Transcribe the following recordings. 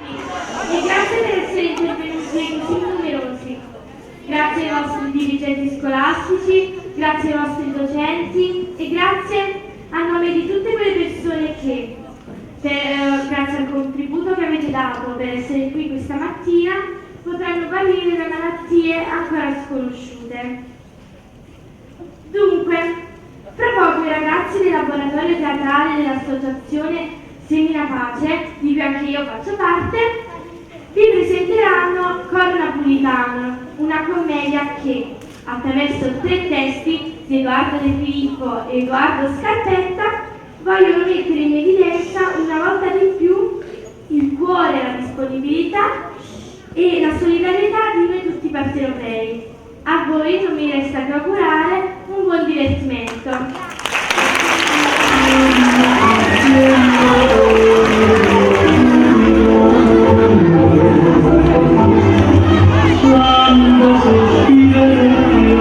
E grazie per essere intervenuti così numerosi. Grazie ai vostri dirigenti scolastici, grazie ai vostri docenti e grazie a nome di tutte quelle persone che, grazie al contributo che avete dato per essere qui questa mattina, potranno guarire da malattie ancora sconosciute. Dunque, fra poco i ragazzi del laboratorio teatrale dell'associazione Semina Pace, di cui anche io faccio parte, vi presenteranno Cor Napulitan, una commedia che, attraverso tre testi di Edoardo De Filippo e Edoardo Scarpetta, vogliono mettere in evidenza una volta di più il cuore, la disponibilità e la solidarietà di noi tutti partenopei. A voi non mi resta che augurare un buon divertimento. Quando sospira e non mi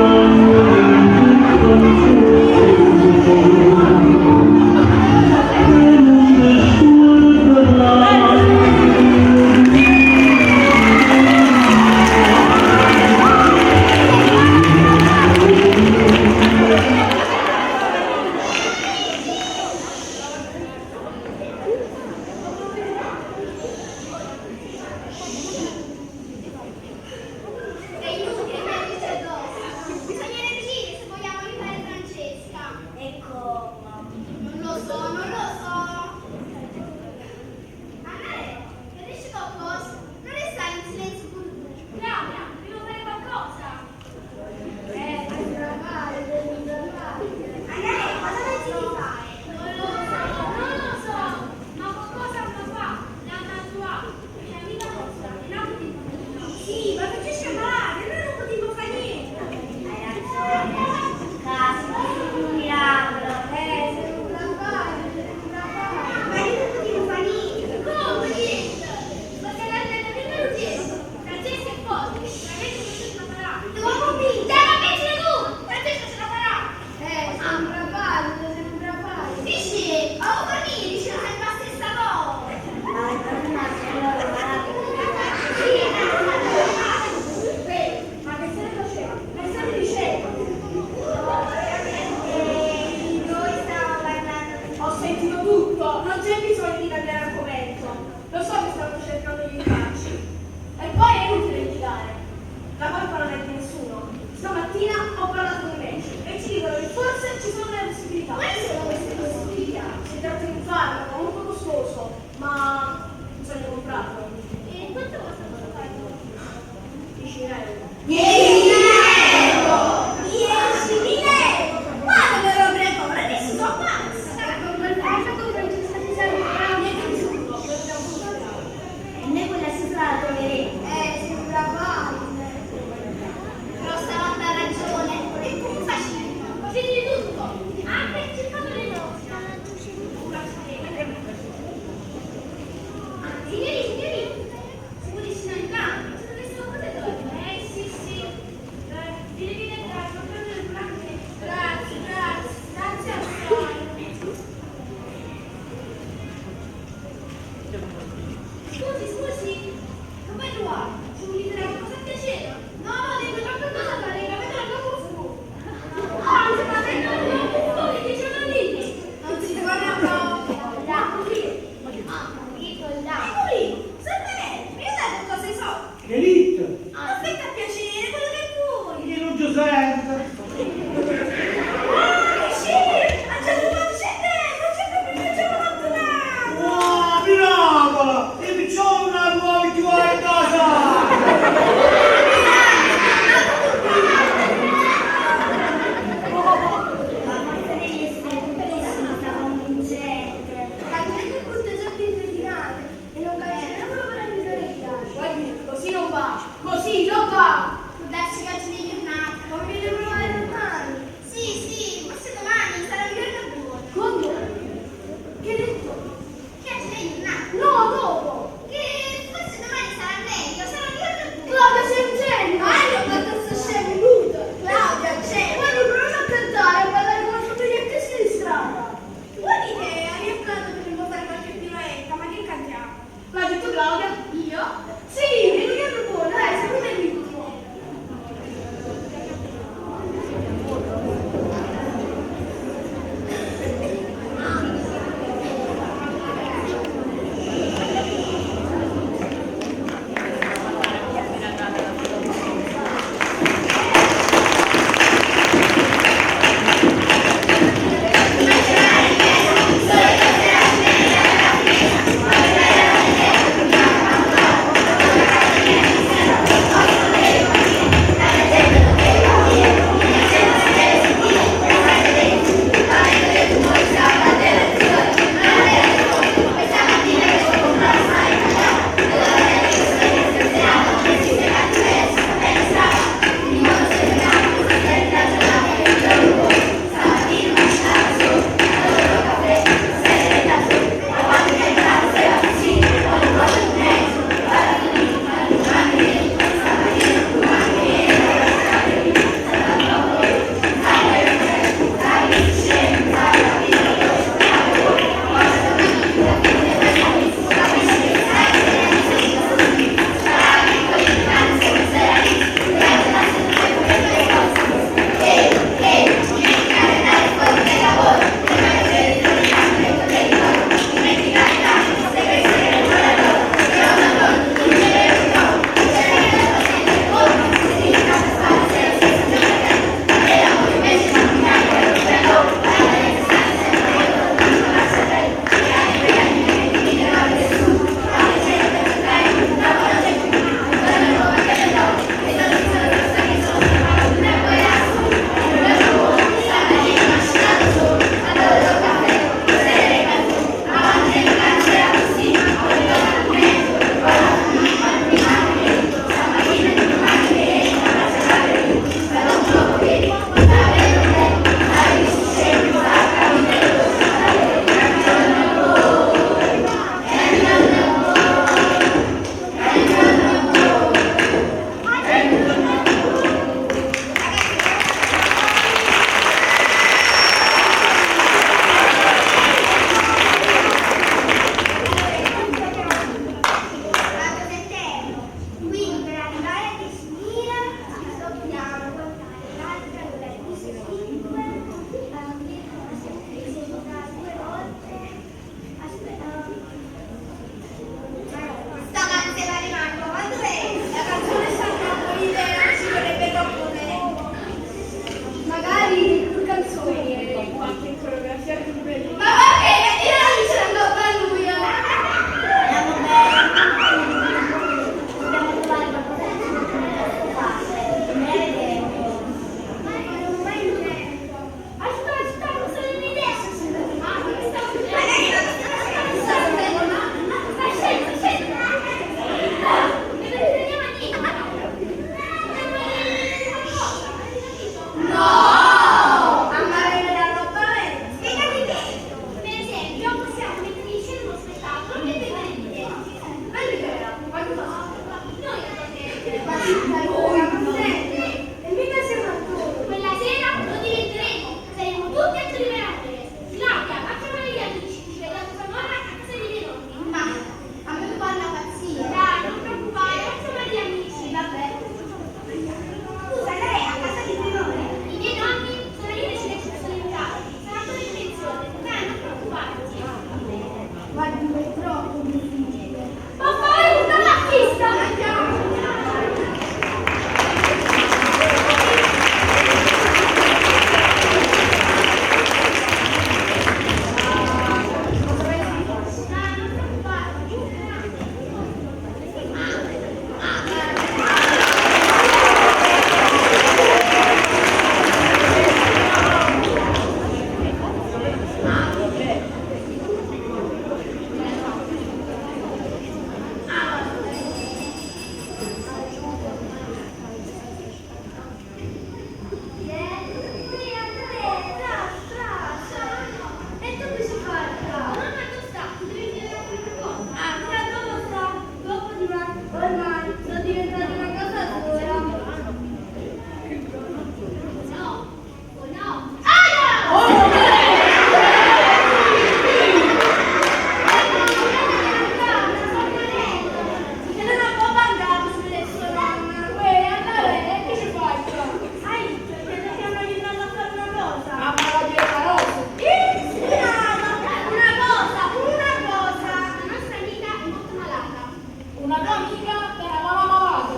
Una tua amica tene 'a mamma malata.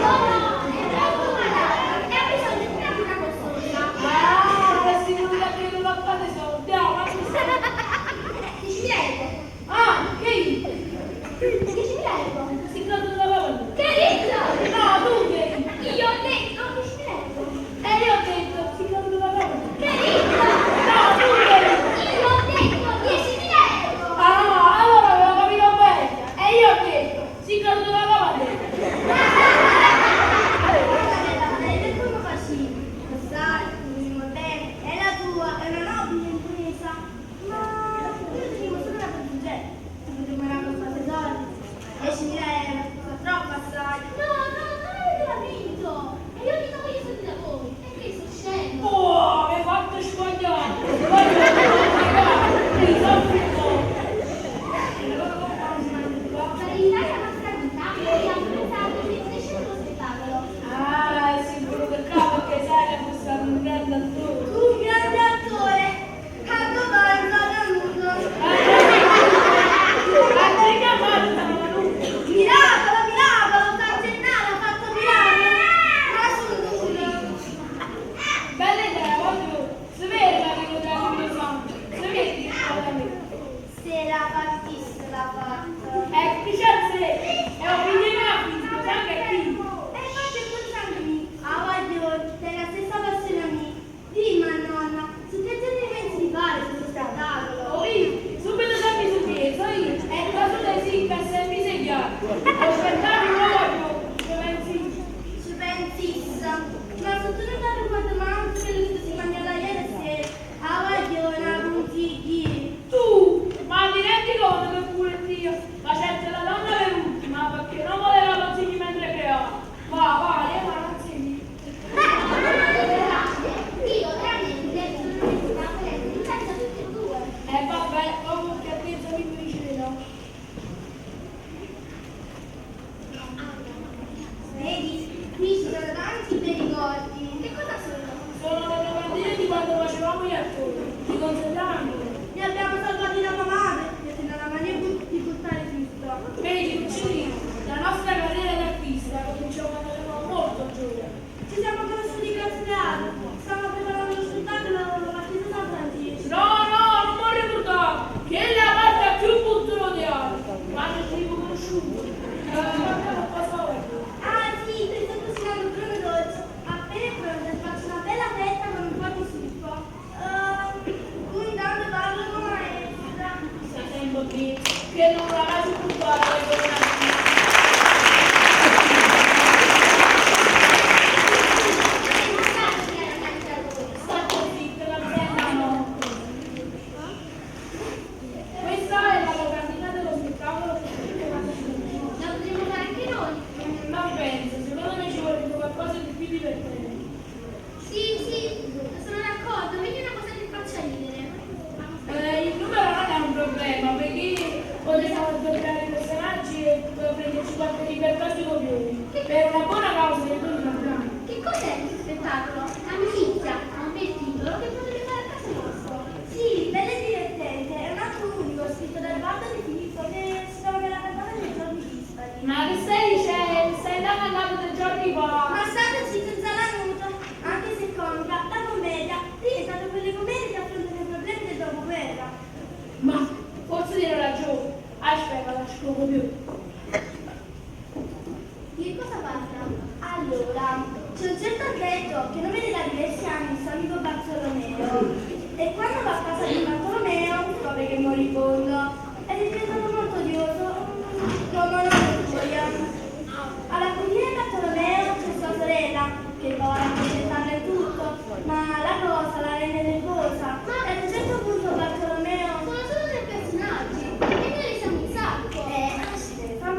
No, no, è troppo malata e ha bisogno di una cura costosa. Ah, che si vuole che non ho fate soldi, ah, ma ci sta. 10.000 euro. Ah, che 10.000 euro. Si credo da papà. Che hai detto? No, tu che Io ho detto 10.000 euro. E io ho detto, si credo da papà. Che hai detto? No, tu che Io ho detto 10.000 euro. Ah, no, allora avevo capito bene. E io ho detto, si credo da papà. Vedete come facciamo? Lo sai, conosciamo bene, è la tua, è una nobile impresa. Ma noi teniamo solo una progetto. Ti potremmo raccontare soldi. 10.000 euro, sono troppo assai. No, no, non avete capito. E io mica voglio soldi da voi. Perché sono scemo. Oh, mi hai fatto sbagliare. Voglio sbagliare. Mi soffri un po'. Per aiutare la nostra vita abbiamo pensato di mettere lo spettacolo. Ah, è sicuro per capo che sai che questo è un grande attore. Un grande attore, a domani venuto. Ma ti chiamato da lui? Miracolo, miracolo, San Gennaro ha fatto miracolo. Ma sono duro. Bella idea, voglio. Si vede la che non dà santo. Si vede che da me. Se la partisse l'ha fatta. E qui c'è se è un figlio di mia figlia, sai che è qui. E infatti è pure sangue mio. Ah, voglio, è la stessa passione mia. Dimmi a nonna, su che giorni pensi di fare questo spettacolo? Oh, io, subito sempre su piezza, io, e caso dei sicca e sempre segnato. Ho spettacolo voglio, ci pensi. Ci pensissa. Ma se tu non ti ricordi manco quello che si mangiava ieri sera, ah, voglio, una consigli. Tu, ma ti rendi conto che pure Dio facesse la donna per ultima perché non voleva consigli mentre creava. Va, va, leva consigli. Io veramente sono venuta per essere in mezzo a tutti e due. E vabbè, comunque a te mi vicino. Vedi, qui ci sono tanti bei ricordi. Che cosa sono? Sono le locandine di quando facevamo gli attori. Ti consigliamo ancora. Li abbiamo salvati da mamma perché non ha mai di buttare tutto. Vedi, Cuccini, la nostra carriera di artista cominciò quando eravamo molto giovani. Ci siamo conosciuti grazie al teatro. Stiamo preparando lo spettacolo alla chiesa San Francesco. No, no, non mi ricordavo che è la parte più brutta del teatro. Quando ci siamo conosciuti, abbiamo passato. Ah sì, ti sto cucinando il primo dolce. Appena è pronto faccio una bella fetta con un po' di succo. Intanto parlo con maestra. Sta tempo qui, che non la mai sopportata le governanti. Sta zitta, la bella no. Questa è la locandina dello spettacolo che tutte quante ci conosciamo. La potremmo fare anche noi. Non penso, secondo me ci vorrebbe qualcosa di più divertente. Sì, sì, sono d'accordo, meglio una cosa che faccia ridere. Il numero non è un problema perché potevamo sbloccare i personaggi e prenderci qualche libertà sui copioni. Per una buona causa che noi non abbiamo. Che cos'è questo spettacolo? Amicizia, ha un bel titolo che potrebbe fare a caso nostro. Sì, bello e divertente. È un atto unico scritto da Edoardo De Filippo che si trova nella cantata dei giorni dispari. Ma che stai dicendo? Stai andando andando dei giorni fa. Ma stateci senza la nuta, anche se comica, la commedia rientra tra quelle commedie che affrontano i problemi del dopoguerra. Ma forse tiene ragione. Aspetta, la scopro più. Di che cosa parla? Allora, c'è un certo Alberto che non vede da diversi anni il suo amico Bartolomeo e quando va a casa di Bartolomeo scopre che è moribondo ed è diventato molto odioso, come una noia. Alla cucina di Bartolomeo c'è sua sorella che prova a rappresentarle il tutto, ma la cosa la rende nervosa e ad un certo punto Bartolomeo Sono solo tre personaggi e noi ne siamo un sacco. aspetta,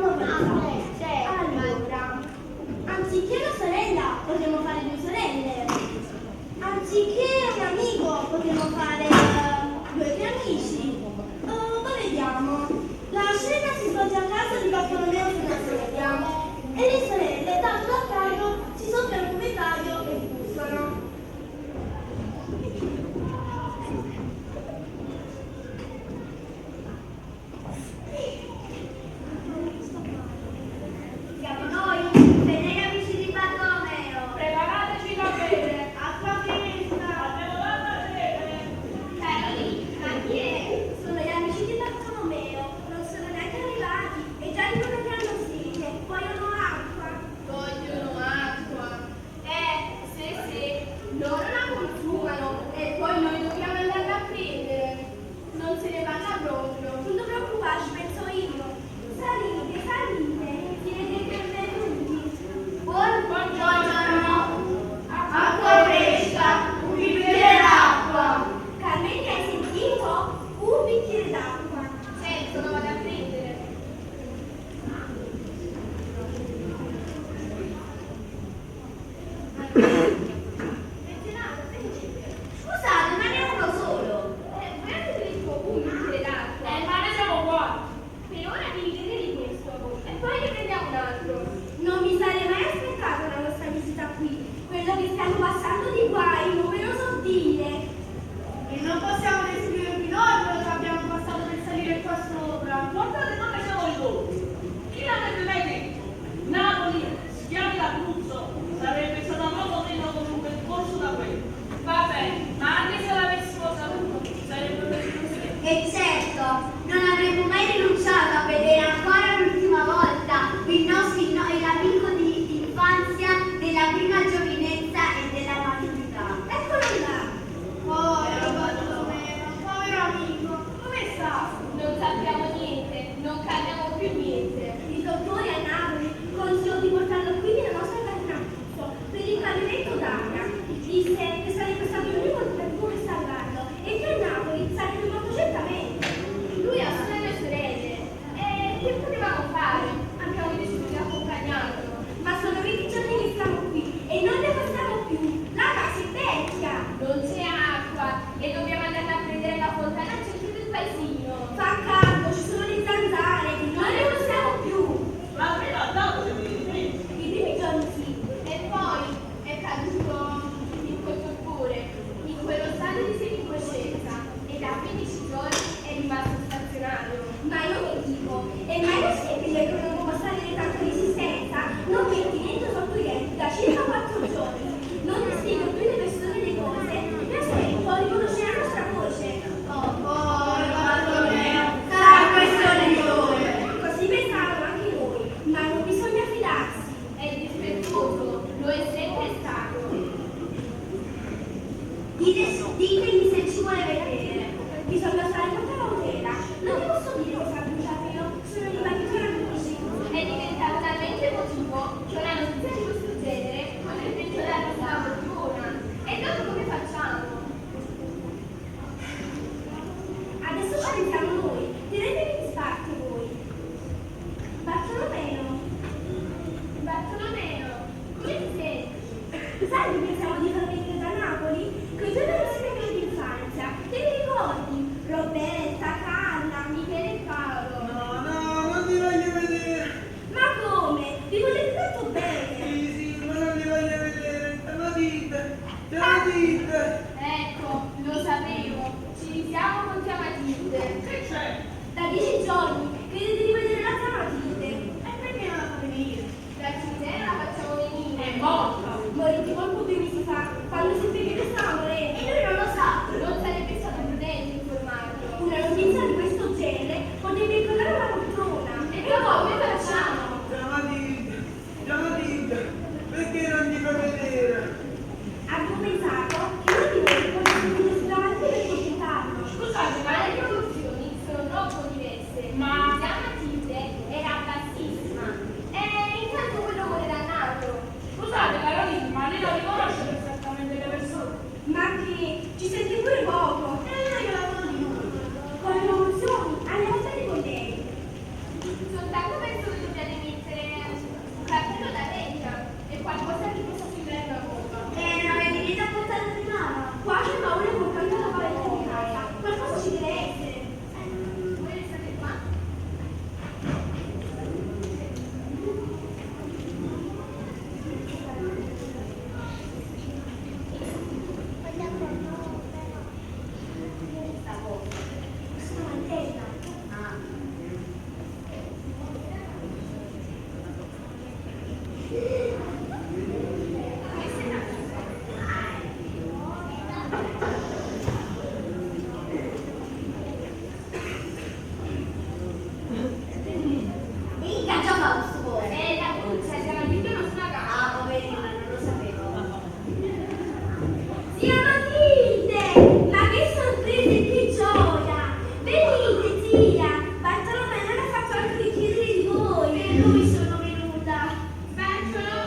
È mai possibile che un uomo possa avere tanta resistenza? Non metti niente sotto i denti da circa 4 giorni. Non distingue più le persone e le cose. Mi aspetto riconoscere la nostra voce. Oh, povero Bartolomeo, sarà questione di ore. Così pensavamo anche noi, ma non bisogna fidarsi. È dispettoso, lo è sempre stato. Ditemi se ci vuole vedere. Bisogna stare molta cautela. Non ti posso dire cosa ha bruciato io, sono rimanuti amici. È diventato talmente emotivo che una notizia di questo genere potrebbe peggiorare la fortuna. E dopo come facciamo? Adesso ci pensiamo noi. Tenetevi in disparte voi. Bartolomeo, Bartolomeo, come ti senti? sai che pensiamo di far venire da Napoli? Con i tuoi carissimi amici d'infanzia. Te li ricordi? Roberta, Carla. Michele e Paolo. No, no, non li voglio vedere. Ma come? Vi volete tanto bene. Sì, sì, ma non li voglio vedere. Te lo dite, te lo dite. Ecco, lo sapevo. Ci risiamo con zia Matilde. Che c'è? Da 10 giorni crede di rivedere la zia Matilde. E perché non la fate venire? Dal cimitero la facciamo venire. È morta. Morì di colpo 2 mesi fa, quando seppe che noi stavamo morendo. E lui non lo sa. Non sarebbe stato prudente informarlo. Una notizia di questo genere potrebbe crollare una poltrona. E dopo come facciamo? Zia Matilde, zia Matilde, perché non ti fa vedere? Abbiamo pensato che uno di noi potesse venire sulla Matilde per contentarlo. Scusate, Ma ma le proporzioni sono troppo diverse. Ma- Zia Matilde era bassissima. E intanto quello vuole dannato. Scusate, Carolina, ma lei non riconosce perfettamente le persone. Ma che ci sente pure poco. E allora io lavoro di lui. Con le proporzioni andiamo bene con lei. Soltanto penso che dobbiate mettere un cappello da vecchia e qualcosa che possa sembrare una bomba. E non avete niente a portare di mano? Qua c'è Paolo con tanta la paletta di casa. Qualcosa ci deve essere. Voi restate qua? Questa mantella. Mica già fa questo cuore. È la buccia, zia Matilde non suona casa. Ah, poverina, non lo sapevo. Zia Matilde! Ma che sorpresa e che gioia! Venite, zia! Bartolomeo non ha fatto altro che chiedere di voi. Per lui sono venuta. Bartolomeo!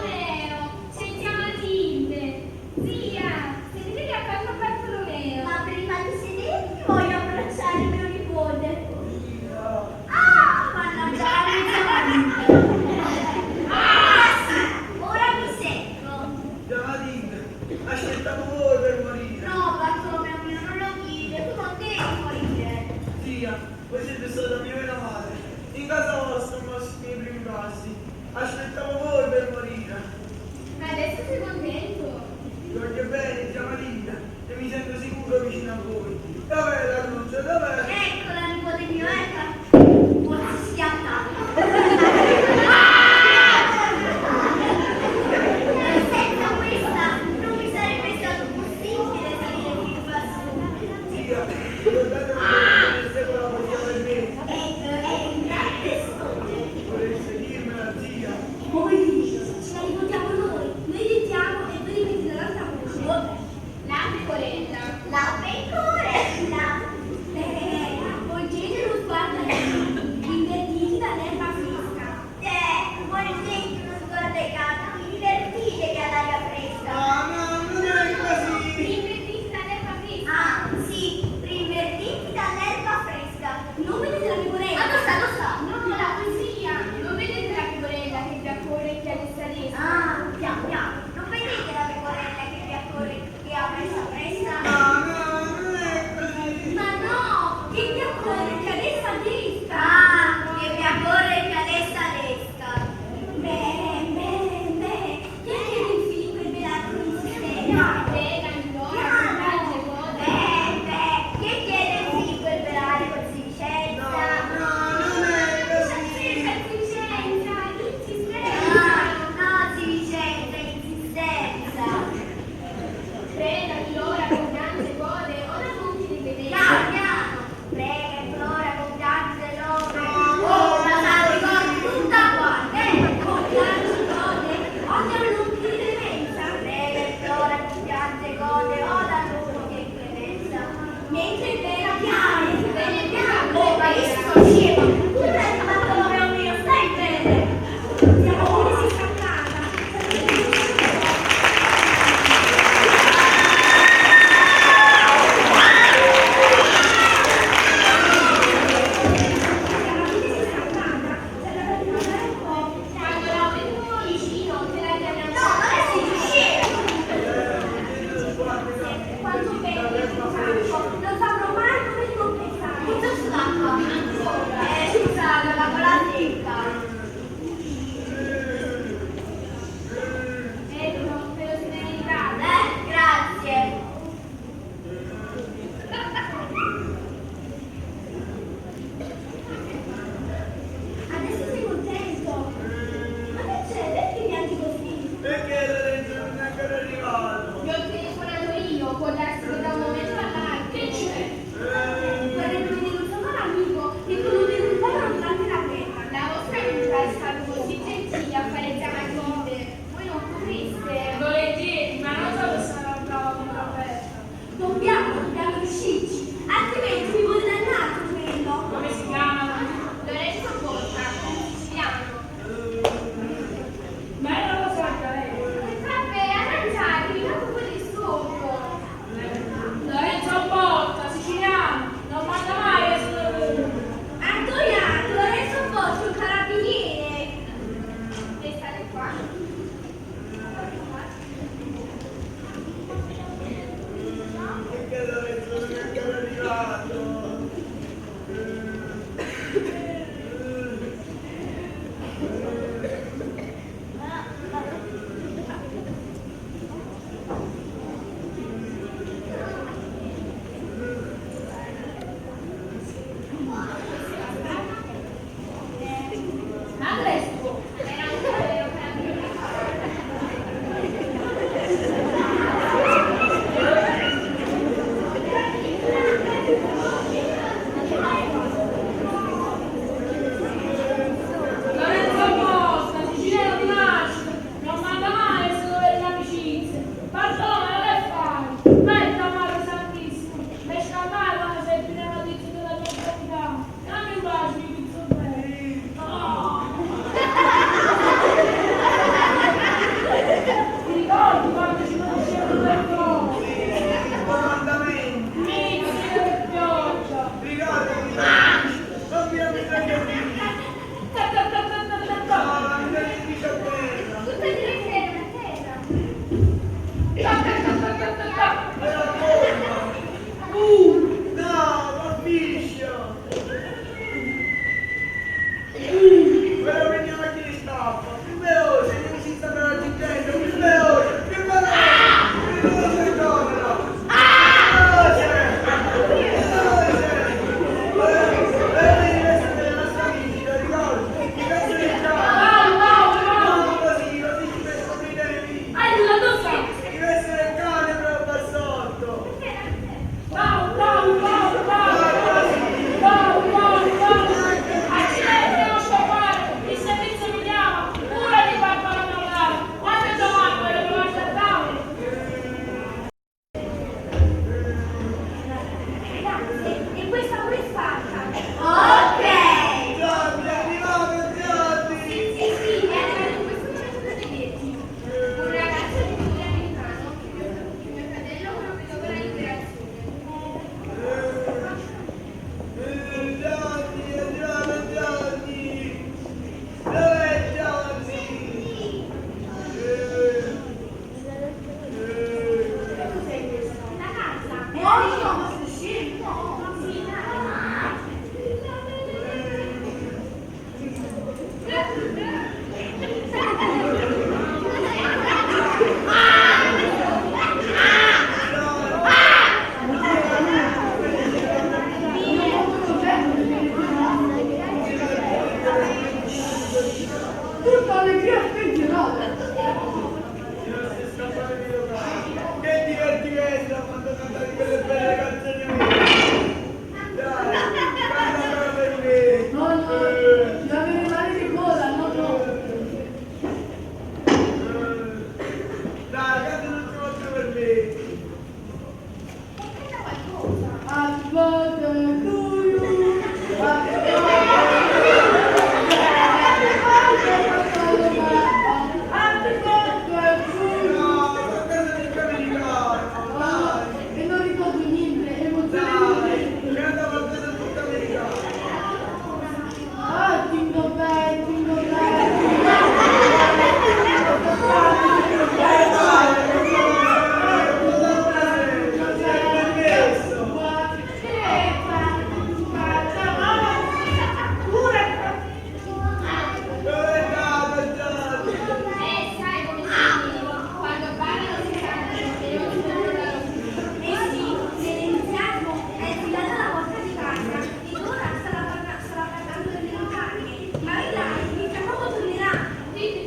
Ora prendi la macchina di stampa, più veloce, i nemici stanno raggiungendo, più veloce, più veloce, più veloce ritorno. Più veloce, più veloce. Ora, ora devi essere della nostra amici, lo ricordi? Ti penso del cane. Vai, vai, vai! No, così, così ci penso i nemici. Aiuto, dove sta? Ti penso del cane però qua sotto. Wow, wow, wow, wow! Wow, wow, wow! Accidenti, non so fare! Il servizio mi chiama! Cura di Bartolomeo Lara! Quando è domani voglio trovarci a tavola! Grazie, e questa pure è fatta. Ok! Giorgi, è arrivato Giorgi! Sì, sì, sì, è arrivato in questo momento per vederti. Un ragazzo di colore americano che mio fratello conobbe dopo la liberazione. Giorgi, è arrivato Giorgi! Dov'è Giorgi? Che cos'è questo? La casa. No, no, ma sei scemo? Sì, Tutta allegria spensierata. Che divertimento quando cantare quelle belle canzoni mie! Dai, canta ancora per me! No, no, da avere male di gola, no, no. Dai, canta l'ultima volta per me! canta qualcosa. Happy birthday to you. Happy birthday. Happy birthday to you. No, qualcosa di più americano! Dai! E non ricordo niente, emozione Dai, canta qualcosa di più americano! Ah, jingle bell, jingle bell, jingle Permesso! bell. 3, 4, 4, Dove è andato Giorgi? Sai come si dice, quando parlano si cantano e non si guardano più. Eh sì, nell'entusiasmo è infilata la porta di casa ed ora starà, starà parlando delle montagne. Ma vedrai, che tra poco tornerà. Dite,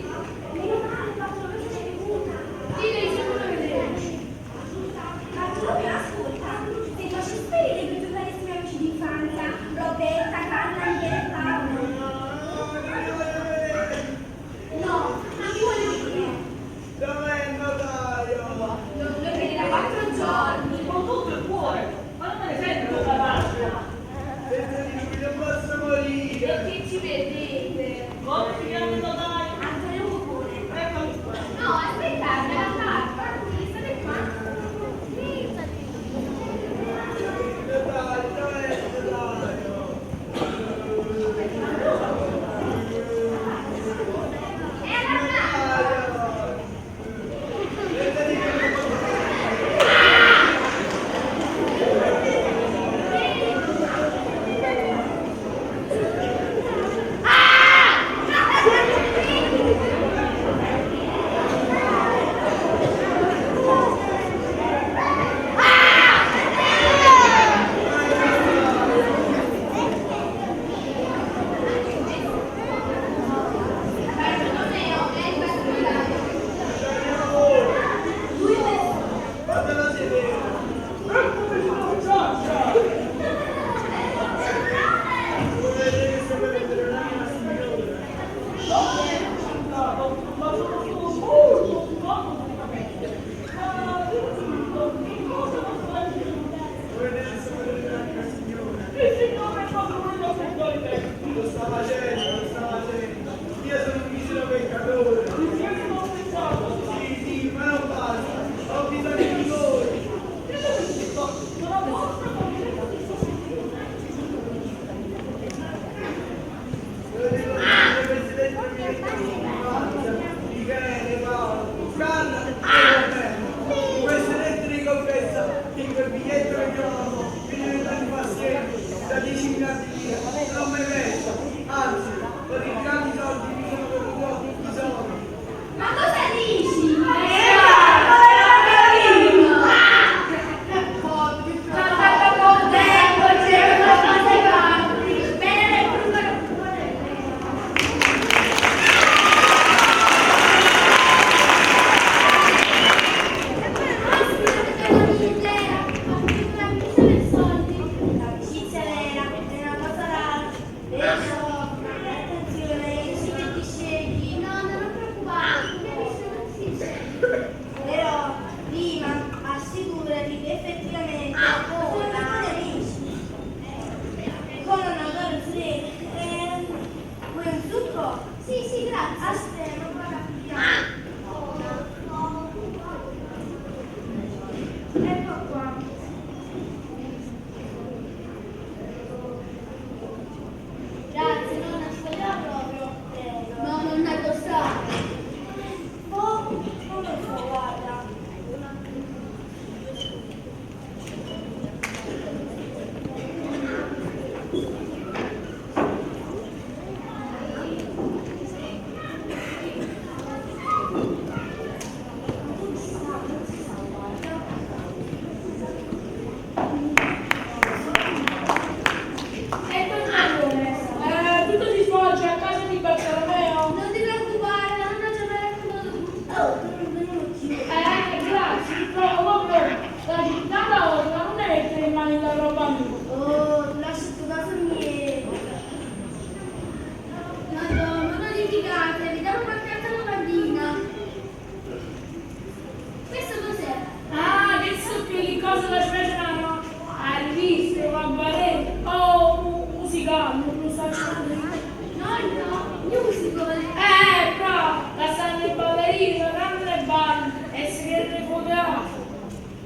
Meno male, Bartolomeo se n'è venuta. dite di sicuro vedere. Bartolomeo, ascolta, se facessi sparire i tuoi carissimi amici d'infanzia, Roberta, Carla, Michele e Paolo. No, non li voglio vedere! No, non mi voglio vedere. Dov'è il notaio? Non lo vede da 4 giorni. Con tutto il cuore, ma non me ne sento capace. Senza di lui non posso morire! E che ci vedete? Come si chiama il notaio? Antonio Cocone. Eccolo qua. No, aspettate, la barba, state qua. Il notaio, dov'è il notaio? È alla barba. Senza di lui non posso morire! Ah! Sì, sì, grazie. Aspetta, ma guarda pigliare. Ecco qua. Grazie, nonna, ci voleva proprio. Prego. No, non è costato. Boh, non lo so, guarda. E tornatore, tutto si svolge a casa di Bartolomeo? Non ti preoccupare, la nonna ci aveva raccontato tutto. Oh, non lo chiudo. Grazie, ti trovo proprio la città da ora, non è mettere in mano la roba mia. Oh, lascia tu casa mia. Madonna, non litigate, vediamo qualche altra domandina. Questo cos'è? Ah, adesso più di cose da specie a riviste, a ballet, o musicale, non lo so. Nonno, musical. Però, la stanno i ballerini, la danno le balle, e si vede fotografo.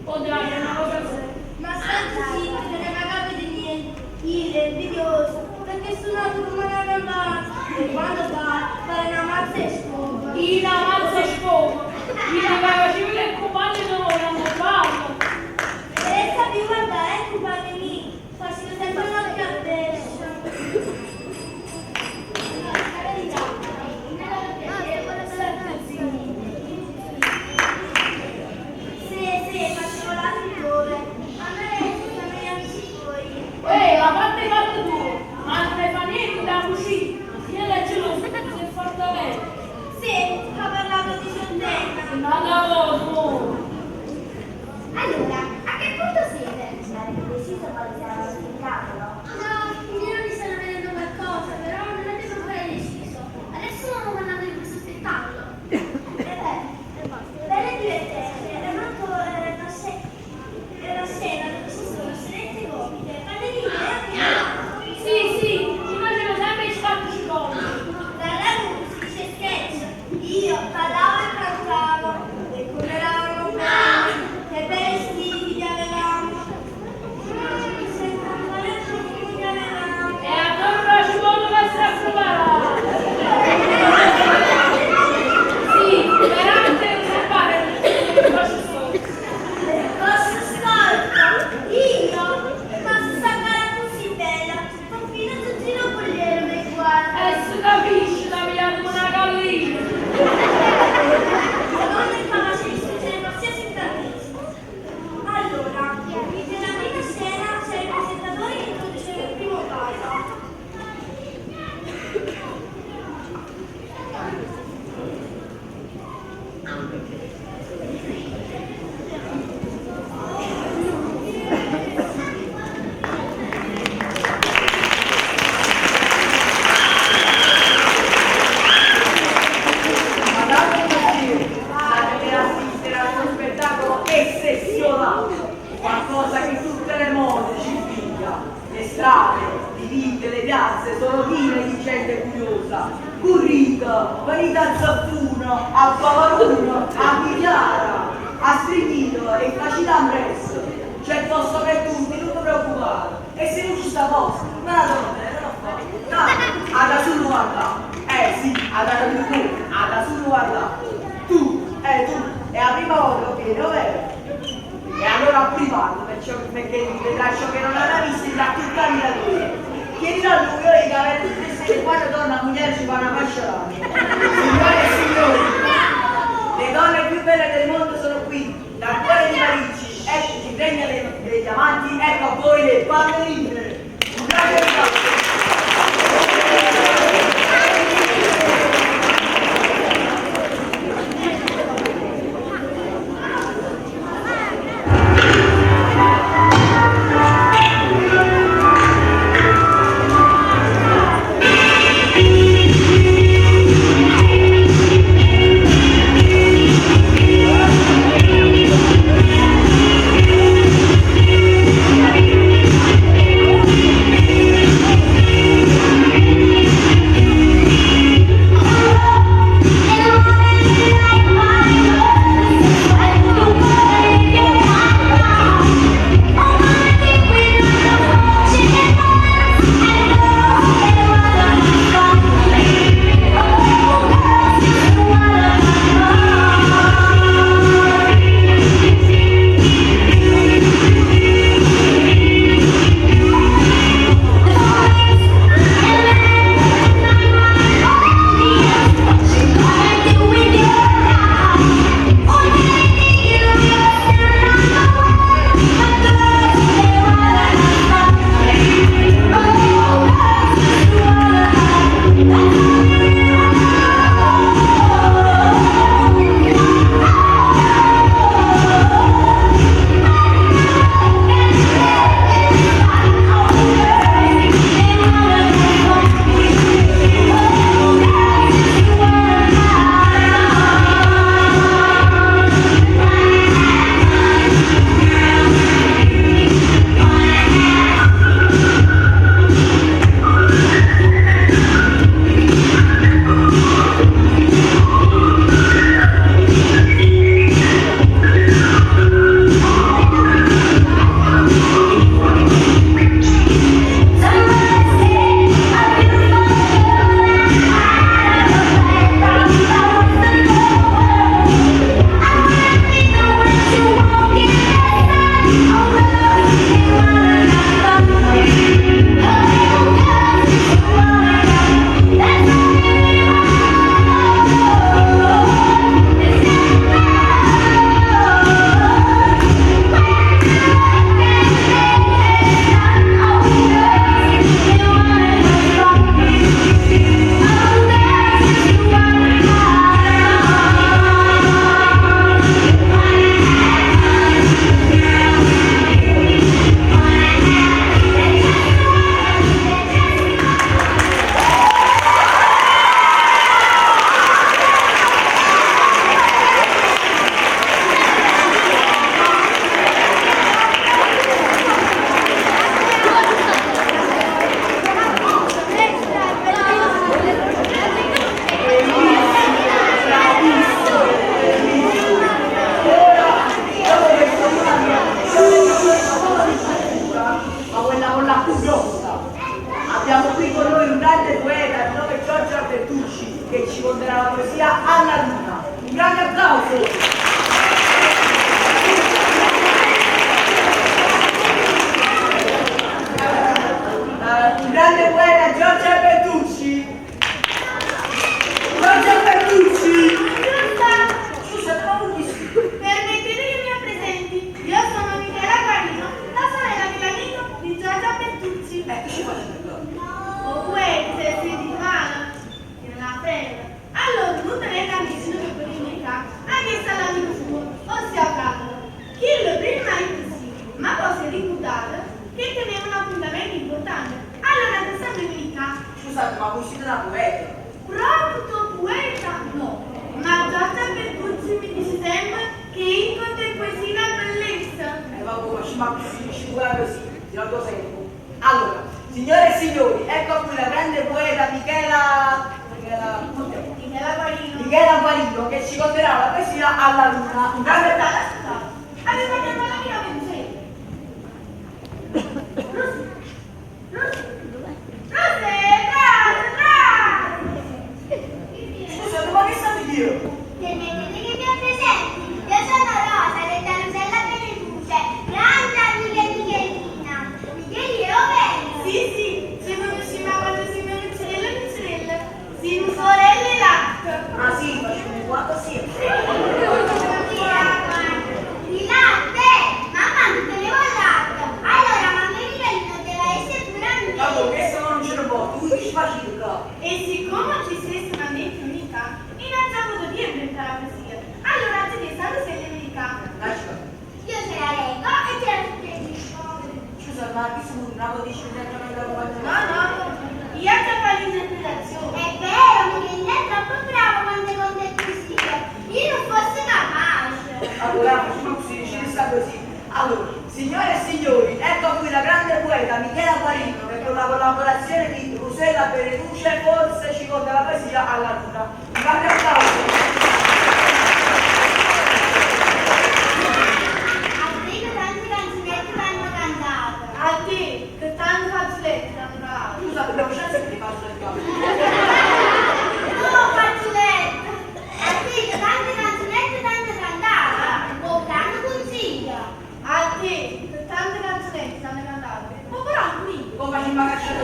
O dai, è una cosa seria. Ma state zitti, non è una capita di niente. Io è invidioso, perché sono nato come una campana. E quando va, fa una mazza e scopa. Ina mazza e scopa, Ina che ci vede il compagno dove non parlo. E sapevo guardare, eh, compagno mio, facevo sempre l'occhio a destra. Sì, sì, facevo l'attore. A me sono gli amici tuoi. La parte fatta tu, ma non ne fa niente da cucina. Io la geloso, si è fatta lei. Sì, ha parlato di Giordana. Ma da dopo. Allora, a che punto siete? Avete deciso quale sarà lo spettacolo? No, i miei nonni stanno vedendo qualcosa, però non abbiamo ancora deciso. Adesso stiamo parlando di questo spettacolo. Eh beh, bello e divertente. È molto, è una scena dove ci sono scenette comiche, ballerine e anche teatro. Sì, sì, ci facevano sempre i scatti comici. Dalla si dice sketch. Io ballavo e cantavo. E come eravamo belli, che bei vestiti che avevamo. Senta quale profumo che avevamo. E allora ci vuole che si è preparata. Sì, veramente non so fare le cose storte. Posso storto? Io? Ma se sta cara così bella, confino tutti i vogliere mi guarda. E si capisce, la mia una gallina. Mia nonna è capace di sfuggire qualsiasi incantesimo. Allora, nella prima scena c'era il presentatore che introduceva il primo ballo. Madame Monsieur, state per assistere a uno spettacolo eccezionale, qualcosa che tutte le mode ci invidia. Le strade, le vie, le piazze sono piene di gente curiosa. Currita, venite a Zaffuna, a Pavaruna, a Migliara, a Strignino e facile presto. C'è posto per tutti, non ti preoccupare. E se non ci sta posto, me la donna, non ho fatto. Tanto, ad solo guardare. Eh sì, ad capito tu, ad solo guardare. Tu, tu, è la prima volta che vieni, vero? E allora privato perché vedrai ciò che non hai mai visto in tutta la vita tua. Chiedi a lui, io dico, avere tutte queste quattro donne, a moglie ci fa una fascia l'aria. Signore e signori, le donne più belle del mondo sono qui, dal cuore di Parigi, eccoci, regna dei diamanti, ecco a voi le ballerine. Un grande applauso. Thank ci conterà la poesia Alla Luna. Un grande applauso! Un grande poeta Giorgia Bertucci! Giorgia Bertucci! Scusa, ma non mi Permettete che mi presenti, io sono Michela Guarino, la sorella dell'amico di Giorgia Bertucci. Che ci facendo? Oh, poeta, si di mano, che non ha fretta. Allora, tutte le amici che per indicare, ha chiesto all'amico suo, ossia Carlo, chi lo prima ha sì, ma poi si è ricordato che teneva un appuntamento importante. Allora, ti sempre verità, Scusate, ma voi siete una poeta? proprio poeta no, ma Giorgia Bertucci mi dice sempre che incontra in poesia una bellezza. Vabbè, facciamo così, ci vuole così, ti lo sento. Allora, signore e signori, ecco qui la grande poeta Michela... Michela... Michela Guarino. Michela Guarino che ci conterà la poesia Alla Luna. Un grande Aspettate, aspettate. Aveva chiamato l'amica Rosé. Rosé, Rosé, Rosé, trase, trase. Scusate, ma che state io? Permettete che vi presenti? Io sono Rosa, detta Rosella Beneduce, grande amica di Michelina. Michelina, oh bello! Sì, sì, ci conosciamo quando siamo piccirella piccirella. Siamo sorelle latte. Ah sì, facciamo qua così. Di latte! Mamma non teneva il latte! Allora mamma Michelina deve essere pure a me! Vabbè, questo non ce ne può, tu che ci facci qua? E siccome ci sei solamente unita, io non c'ho avuto tempo per fare la poesia. Allora ci chiesto a Rosella di verità. Lascia. Io ce la leggo e ce la suggerisco. Scusa, ma chi sono un bravo dice direttamente da No, compagno? no, io già fatto l'interpretazione. È vero, Michelina è troppo bravo quando conta il poesie. Io non fosse capace. Allora, facciamo così, ci sta così. Allora, signore e signori, ecco qui la grande poeta Michela Guarino che con la collaborazione di Rosella Beneduce forse ci conta la poesia Alla Luna. Un grande applauso! A te che tante canzonette vanno cantate. A te, che tante fazzoletti hanno provato. Scusa, abbiamo chance di farlo il capo. No, fazzoletto. A te che tante canzonette vanno cantate. O tanto consiglio. A te, che tante canzonetti hanno cantato. Ma però anche io. Come facciamo a cacciare?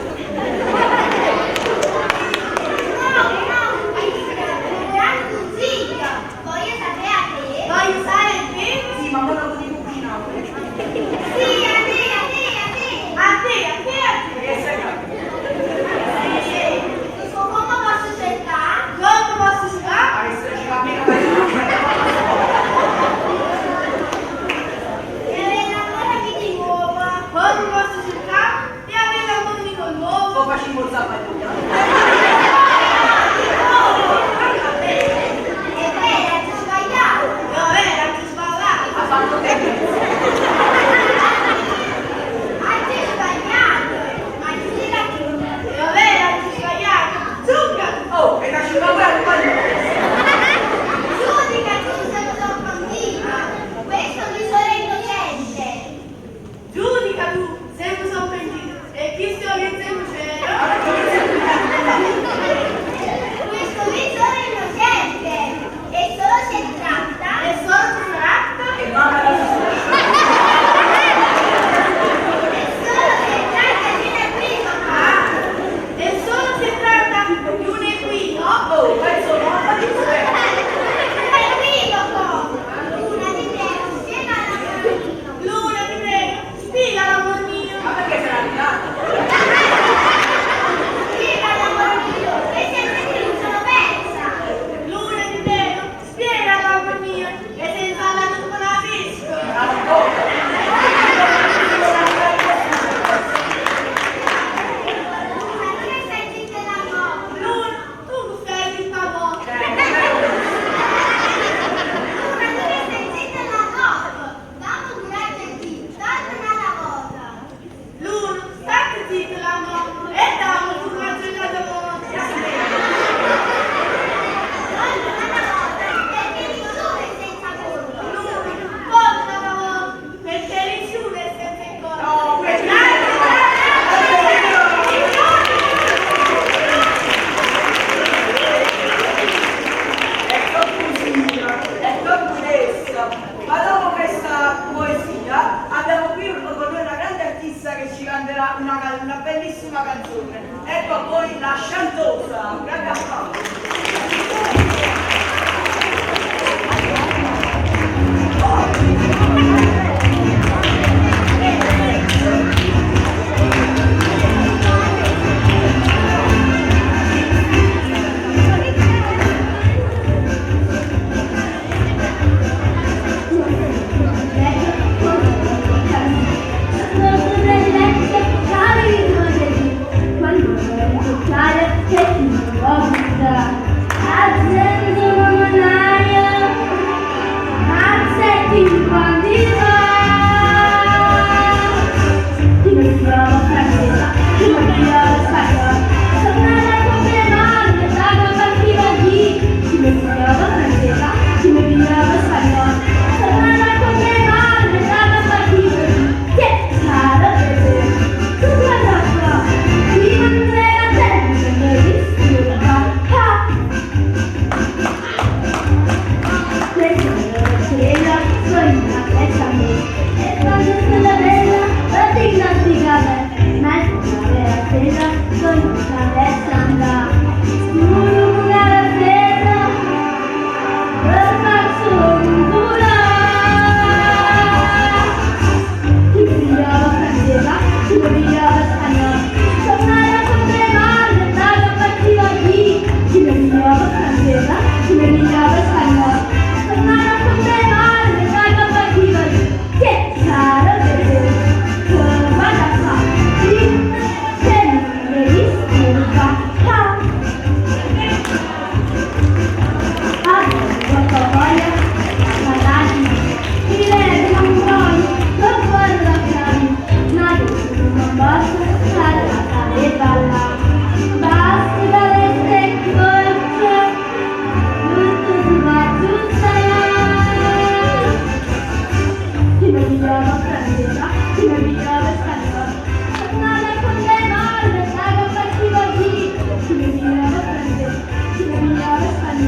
No, no, consiglio.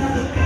Thank you.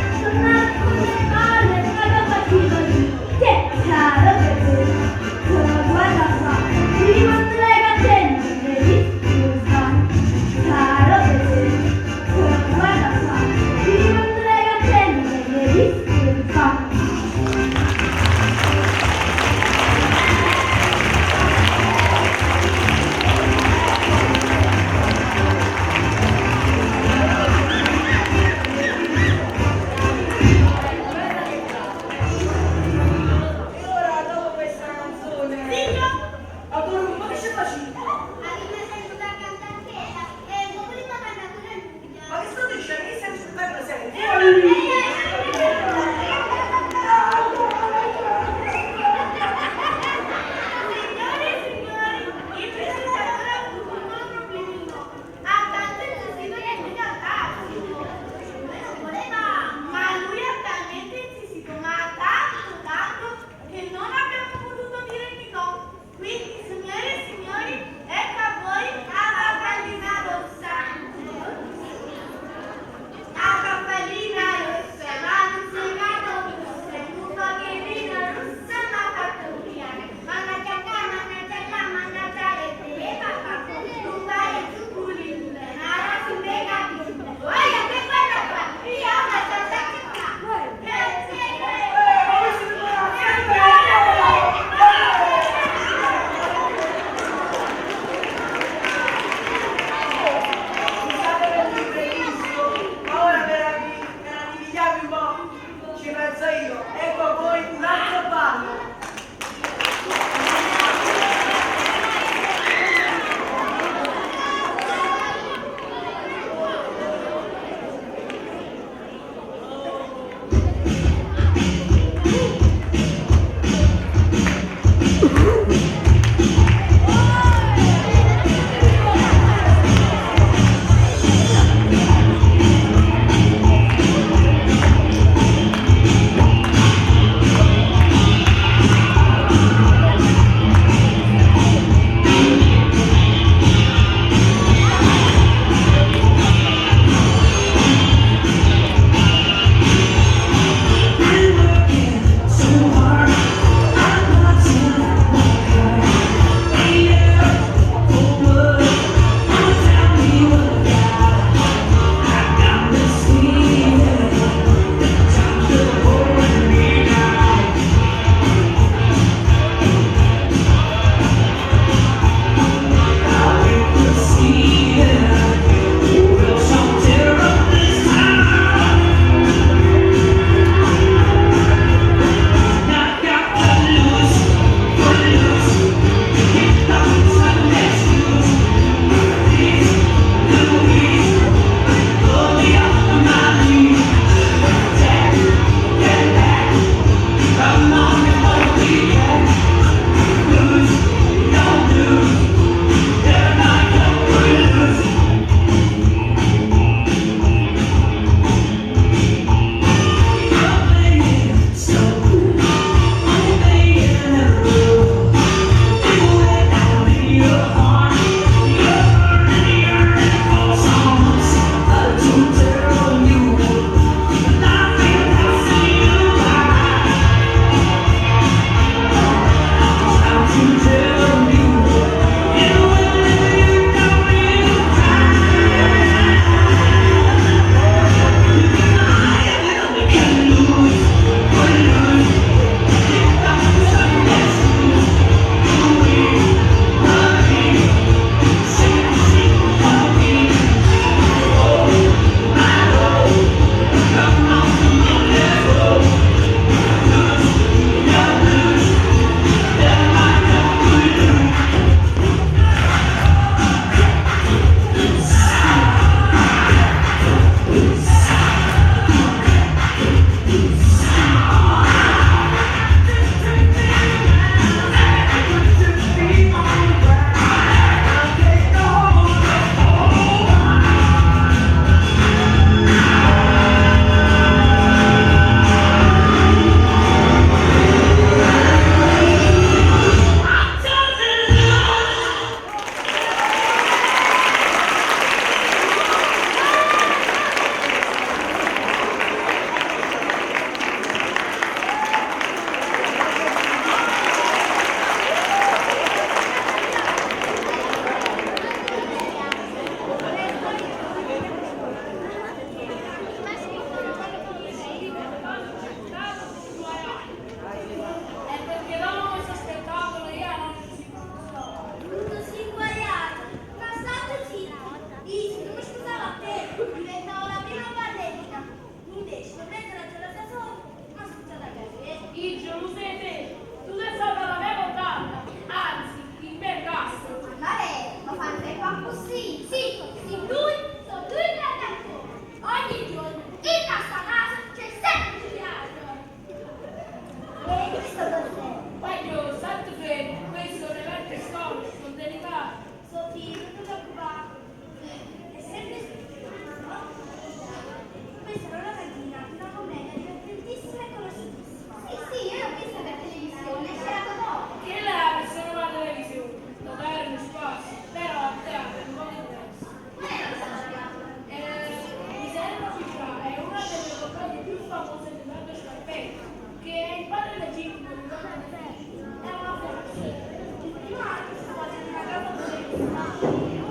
famoso Leonardo Scarpetta, che è il padre legittimo di Donna De Felice. È una forza. Il primo atto si svolge in una casa modesta, in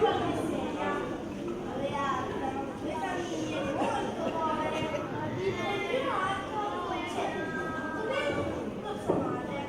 qualche sedia. Aveva due famiglie molto povere. Nel primo atto c'è tutto bene con sua madre.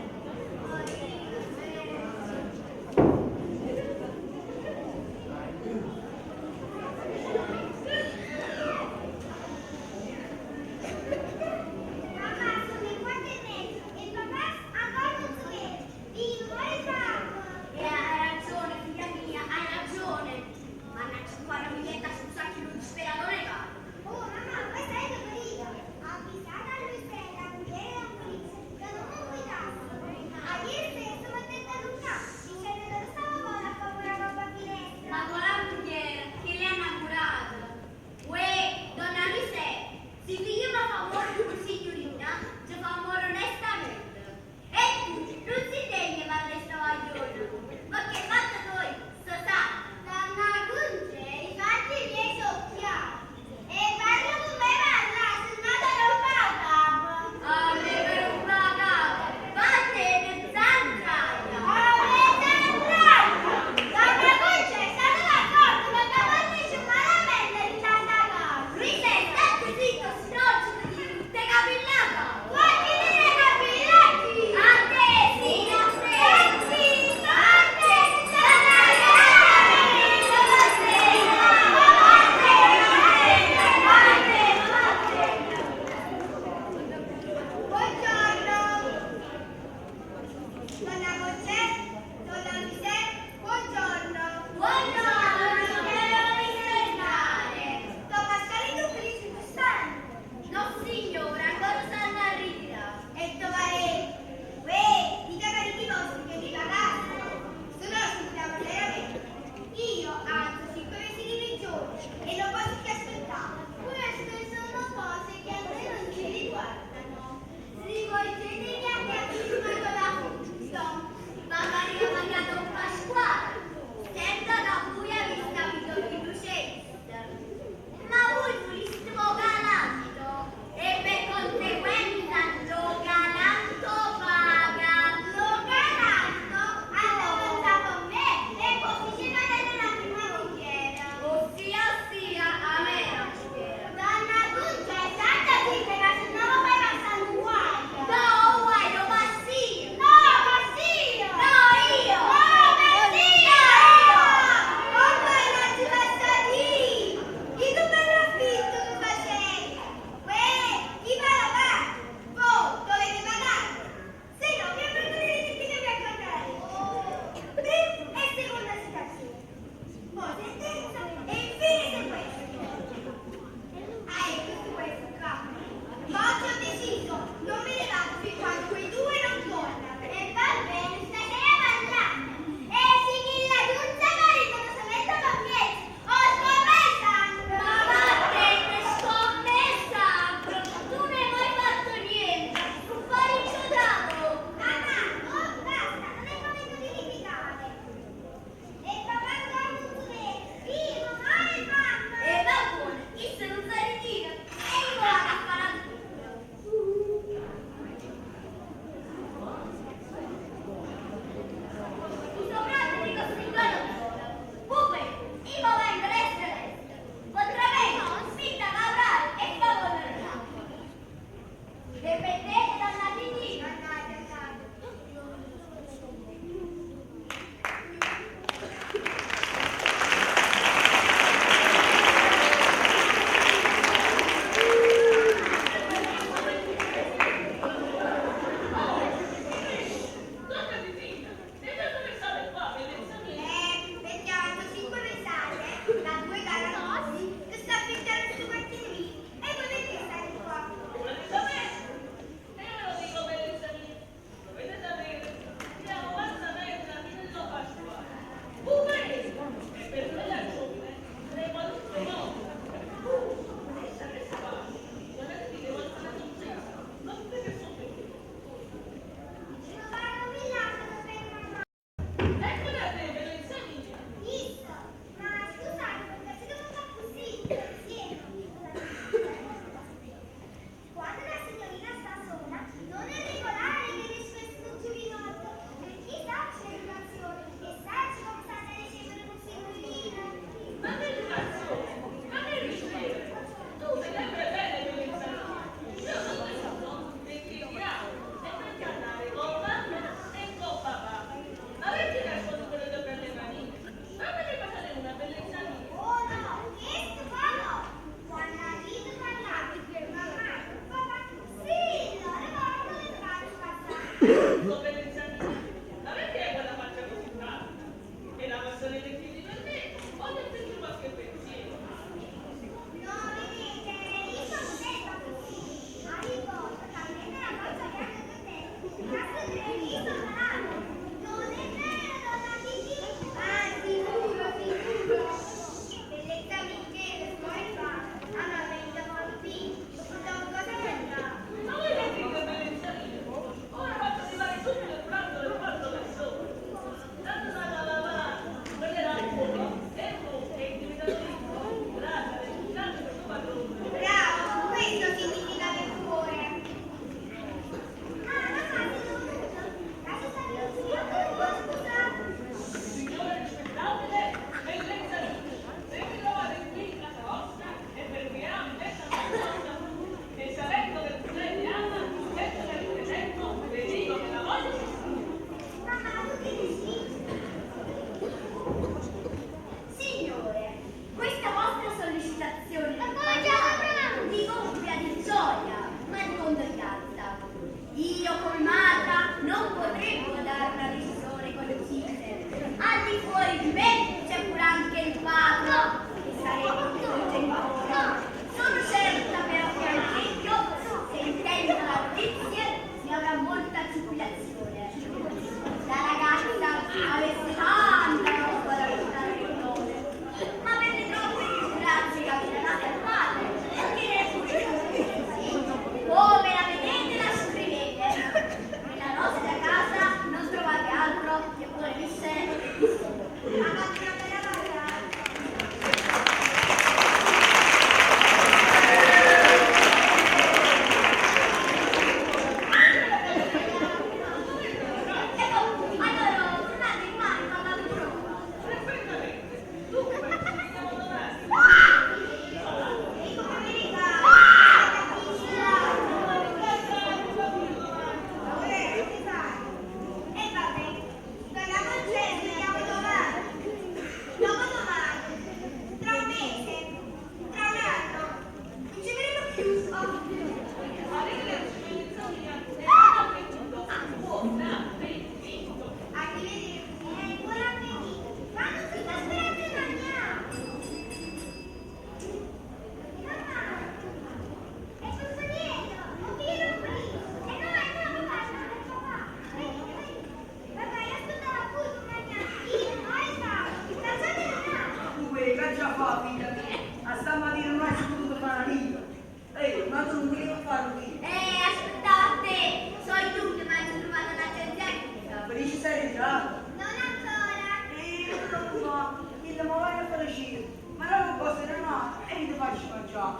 Pascà.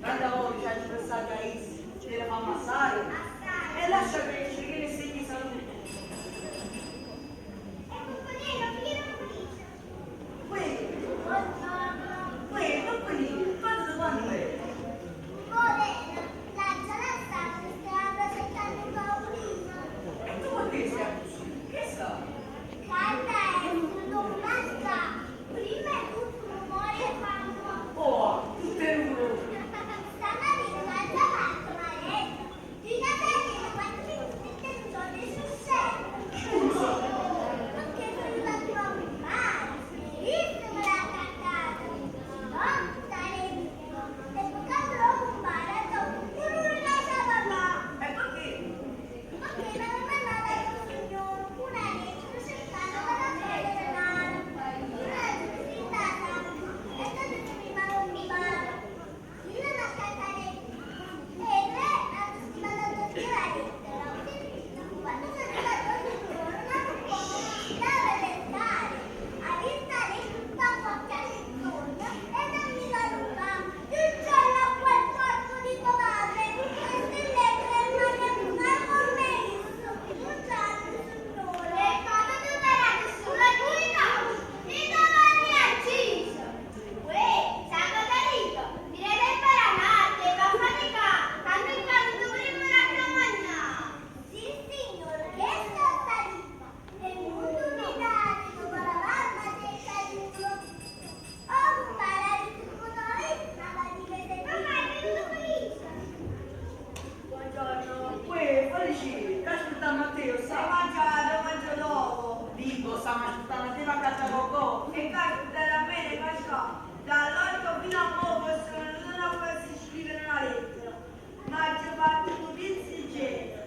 Tanta volte ci hai pensato a isso, te la fa ammassare. Assai. E lascia crescere che le segni salute. E Cuccolino, chi non dice? Uè, Buongiorno. uè, non venire, quando domani è? Volena, l'altra la stanza stiamo presentando un paolino. E tu perché sei così? Che sta? Canta è un manca. Prima è tutto rumore fanno. Oh, tutte e uno. Stamattina l'altra fatto maledetto. Di Catalina quando mi mette il giorno sul serio. Perché sono andato proprio male. Benissimo me l'ha cantata. No, talento. E poi quando l'ho comparato, non lo sa papà. E perché? Perché mi aveva mandato il signore una lettera cercando la fede denaro. Una lettera e stata prima non mi pare. Io non ho cantato e lei ha mandato via la lettera. Quando sono arrivato al signore, non ha dava lettare. Ha visto la tutta foglia intorno e non mi valuta. Il giorno a quel corpo di tua madre, queste lettere non le hanno messo. Un giorno, signore. E cosa dovrà nessuno guida? Mi domani acciso. Uè, sabato rito, mi deve imparare, va a faticare, tanto in quanto dovremmo raccomangiare. Sì, signore, che sta salita. E non mi date dopo la mamma del caduto. Ho un parere di ma va di vedere. Mamma, è venuto felice. Buongiorno. Uè, Felicino, che aspettavo Matteo, Ho sa? mangiato, mangio dopo. Dico, sta aspettando Matteo a caccia cocò. E caspita da me ne cascò. Dall'otto fino a mo possono non a farsi scrivere una lettera. Ma ci ho fatto un pizzo di genere.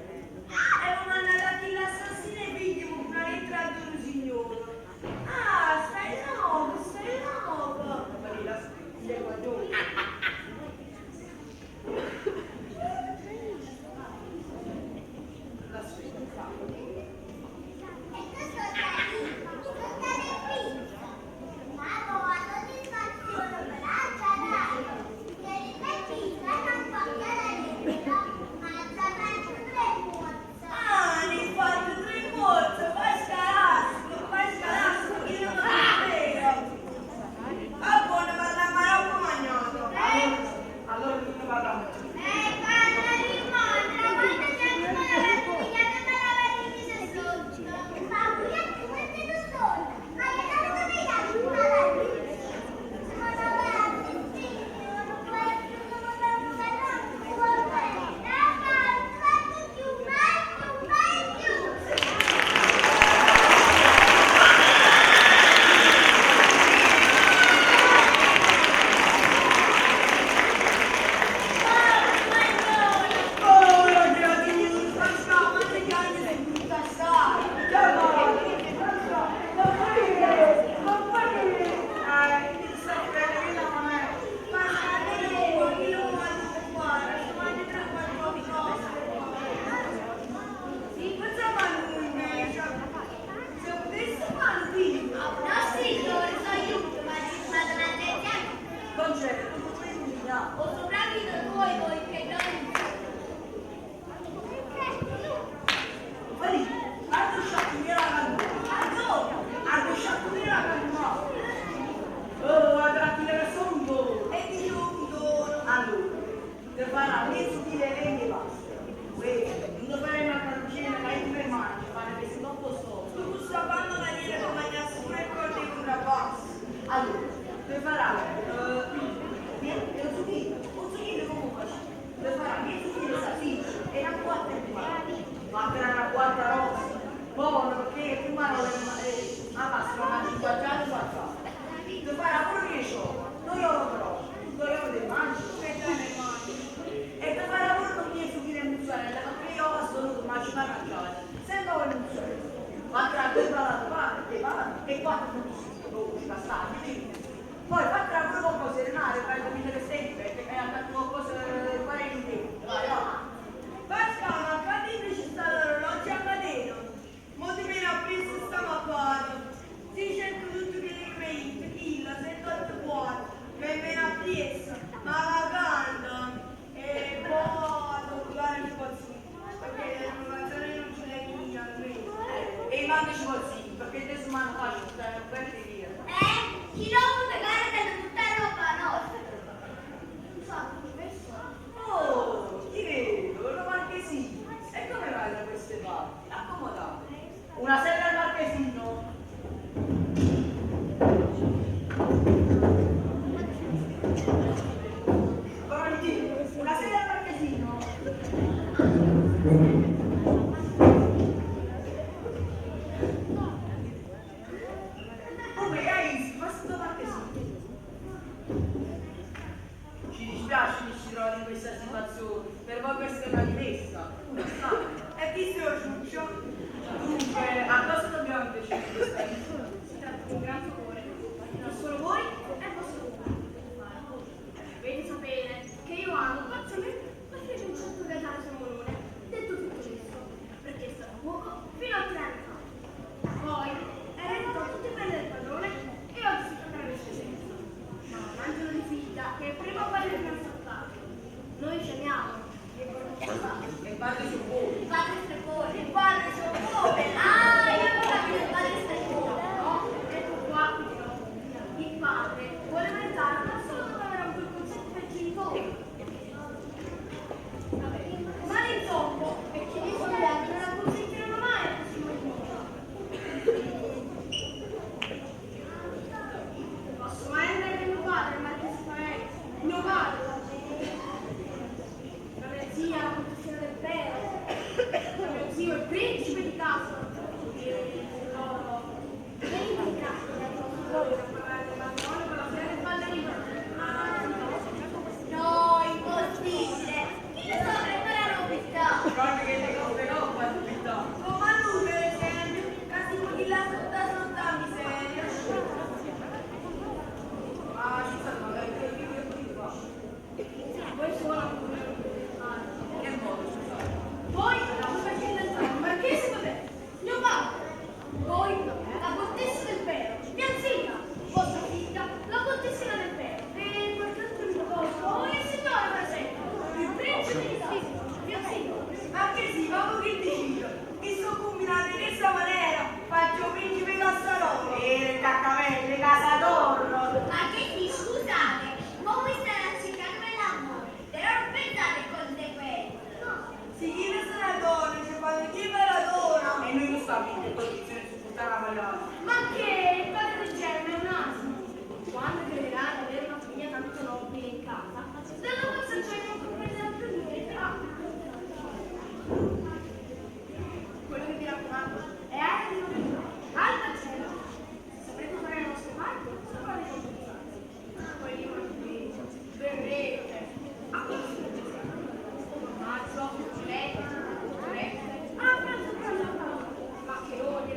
E mi mandato a chi l'assassino e figlio con una lettera ad un signore. Ah, stai là, stai là. Marina, sei qua giù. La sfida. E questo sta lì, tutta le pizze. Ma poi la soddisfazione me l'ha già dato. Che il pettino non foglia la lettera, ma ha già fatto tre mozze. Ah, ne hai fatto tre morte, fai scalasso, fai scalasso, che non mi frega. Va buono, parla marocco magnato. Allora non parliamo. E quando rimane, quando c'è ancora la figlia che me la vedi sotto. Ma qui è come te lo sono. Ma che non mi piace una la Ma davanti, signore, questo non è un più, mai più, mai più. Oh, creatura, Pascal, ma che cagno sei brutta assai. Ma mi sta bene, la mamma. Pascal, io non voglio fare, se mangi tre o quattro cose. Cosa fanno invece? Se potessi fare qui. No, signore, sono aiuto, ma ci vado a leggere. Concetto, tu puoi illuminare. O sopravvito voi voi che non Fai, altro sciacquiniera la canna. Altro sciacquiniera la canna. Oh, guarda, la che sono un dono. E ti un dono. Allora, ti farà mezzo chilo di legno e basta. Uè, non fare una cannuccina che io per mangi, fare che se dopo sto. Tu sta quando la viene a mangiare pure il corpo di un ragazzo. Allora, ti farà, eh, un zucchino, un zucchino come faccio? Ti dispiace che ci trovate in questa situazione, per voi questa è una rimessa, una strada. E chi sei o ciuccio? Dunque, a cosa dobbiamo invece di questa visita? Si tratta di un gran favore. Non solo voi e il vostro padre potete fare. Dovete sapere che io amo pazzamente la figlia di un certo Gaetano Samolone, detto tutto questo, perché è stato cuoco fino a 3 anni fa. Poi è ereditato tutti i beni del padrone e oggi si tratta del suo senso. Ma un angelo di figlia che è prima o poi del saltato. Noi ci amiamo e vorremmo fare. E padre su voi. Il padre Streppone, il padre Streppone. Ah, io avevo capito il padre Streppone. No, ecco qua che dirò. Il padre vuole maritare non solo dopo aver avuto il consenso del genitore. Ma l'intoppo è che i miei soldati non la consentiranno mai a questo matrimonio. Posso mai andare da mio padre, il marchese Faenza? Mio padre! La mia zia, la contessina del Pero. Mio zio, il principe di casa. E loro. Venite in pratica, Voglio parlare del matrimonio con la figlia del ballerino. Ah, No, impossibile! Chi lo sa prendere la nobiltà? Guarda che le cose coppa subito. Come a lui, per esempio, che si può di là sotto sotto la miseria. Ma ci sono magari che io qui qua. Voi solo come lo potete fare. Che modo scusate? Voi, la contessina del Pero, il marchese Vabbè, mio padre. Voi, la contessa del Pero, Mia zia, vostra figlia, la contessina del Pero. E qualche altro amico vostro, il signore per esempio, il principe di casa, mio zio. Ma che sì, ma voi che dici? Mi sono combinato in questa maniera, faccio principe Cassanova. E le caccavelle, casa d'oro. Ma che sì, scusate, ma voi state a cercarmi l'amore, però non pensate conseguenze. Si chiede se una donna, ci fanno chi per la donna. E noi non stiamo in condizione di supportare la magliata. Ma che il padre del germe è un asino. Quando crederà di avere una famiglia tanto nobile in casa, dalla vostra gioia non comprenderà più niente. Quello che vi raccomando è aria di nobiltà, alta cielo. Se saprete fare la vostra parte, saprà ricompensarsi. Poi lì qui, berrette, acqua di formaggio, giletti, torrette, ah, pranzo, pranzo, pranzo, maccheroni,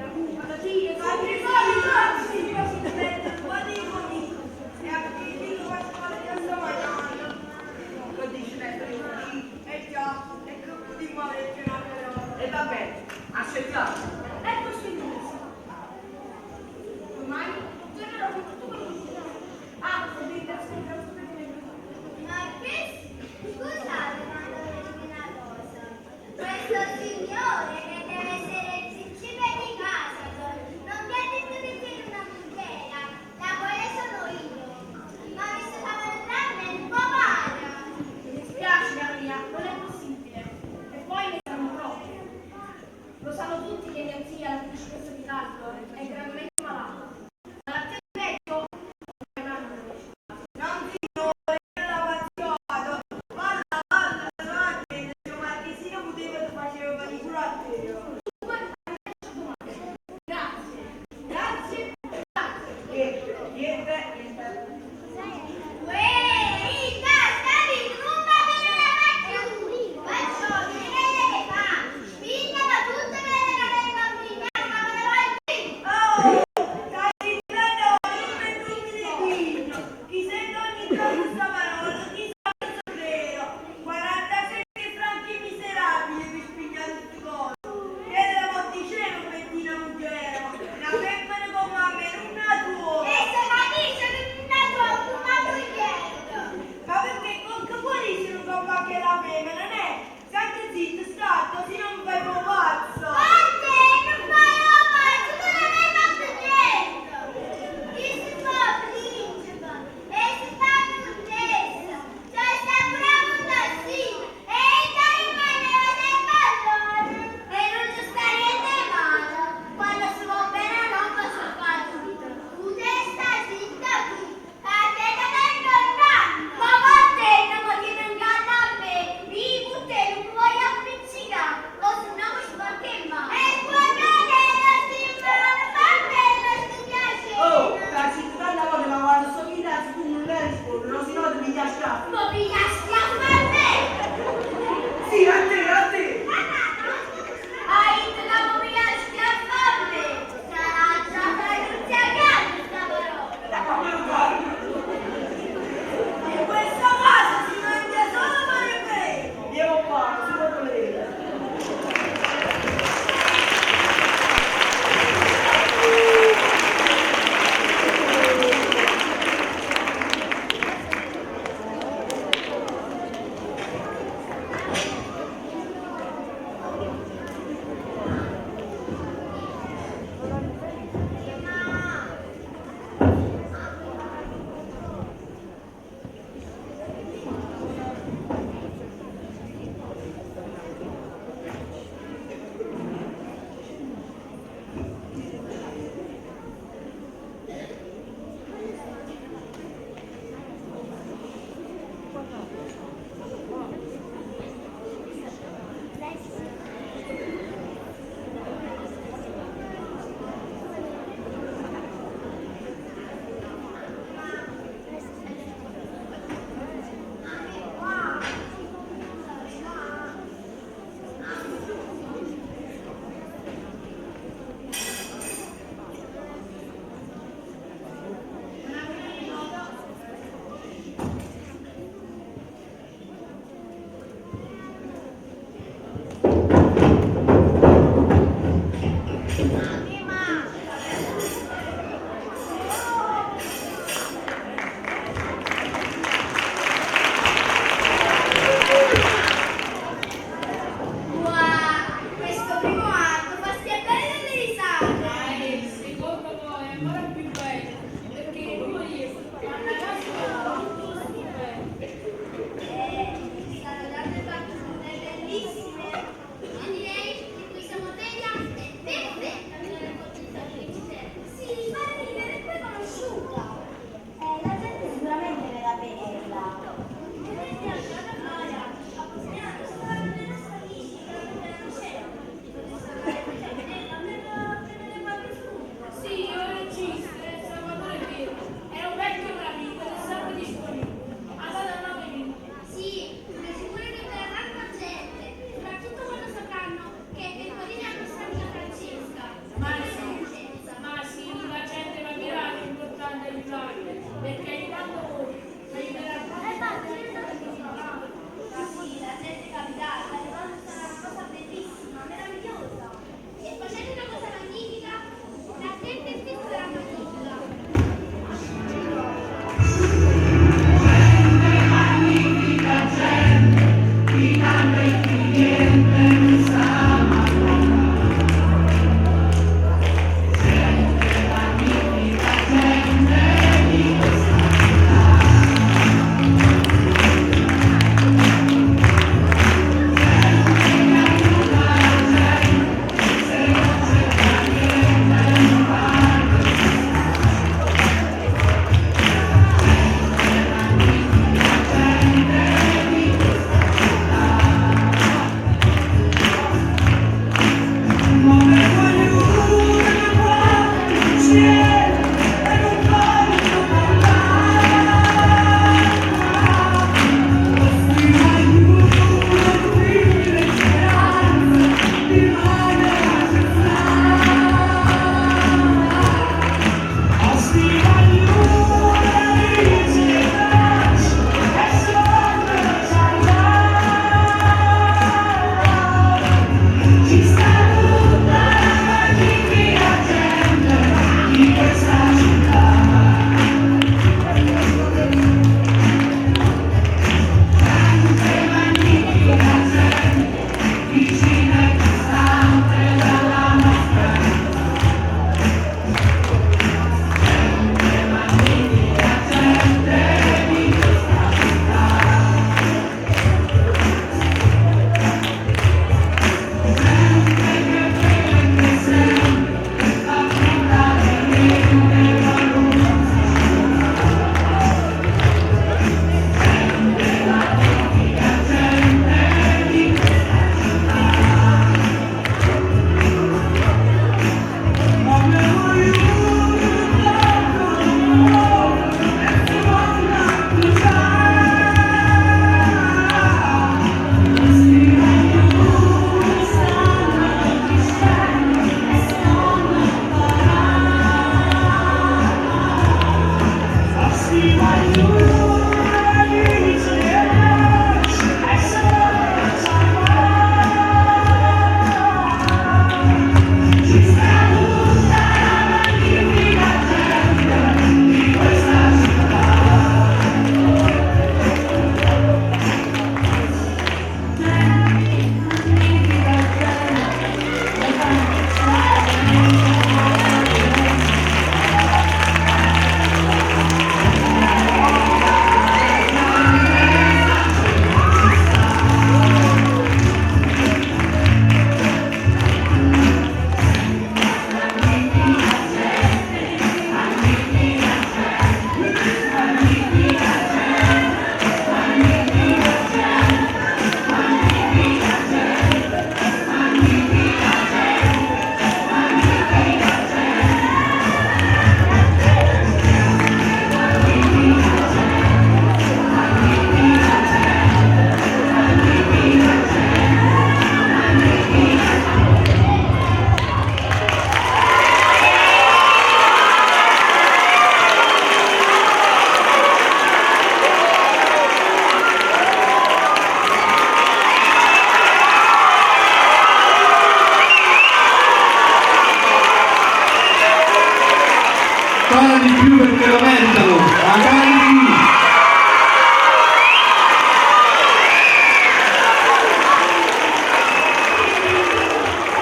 Ancora di più perché lo meritano, ancora di più.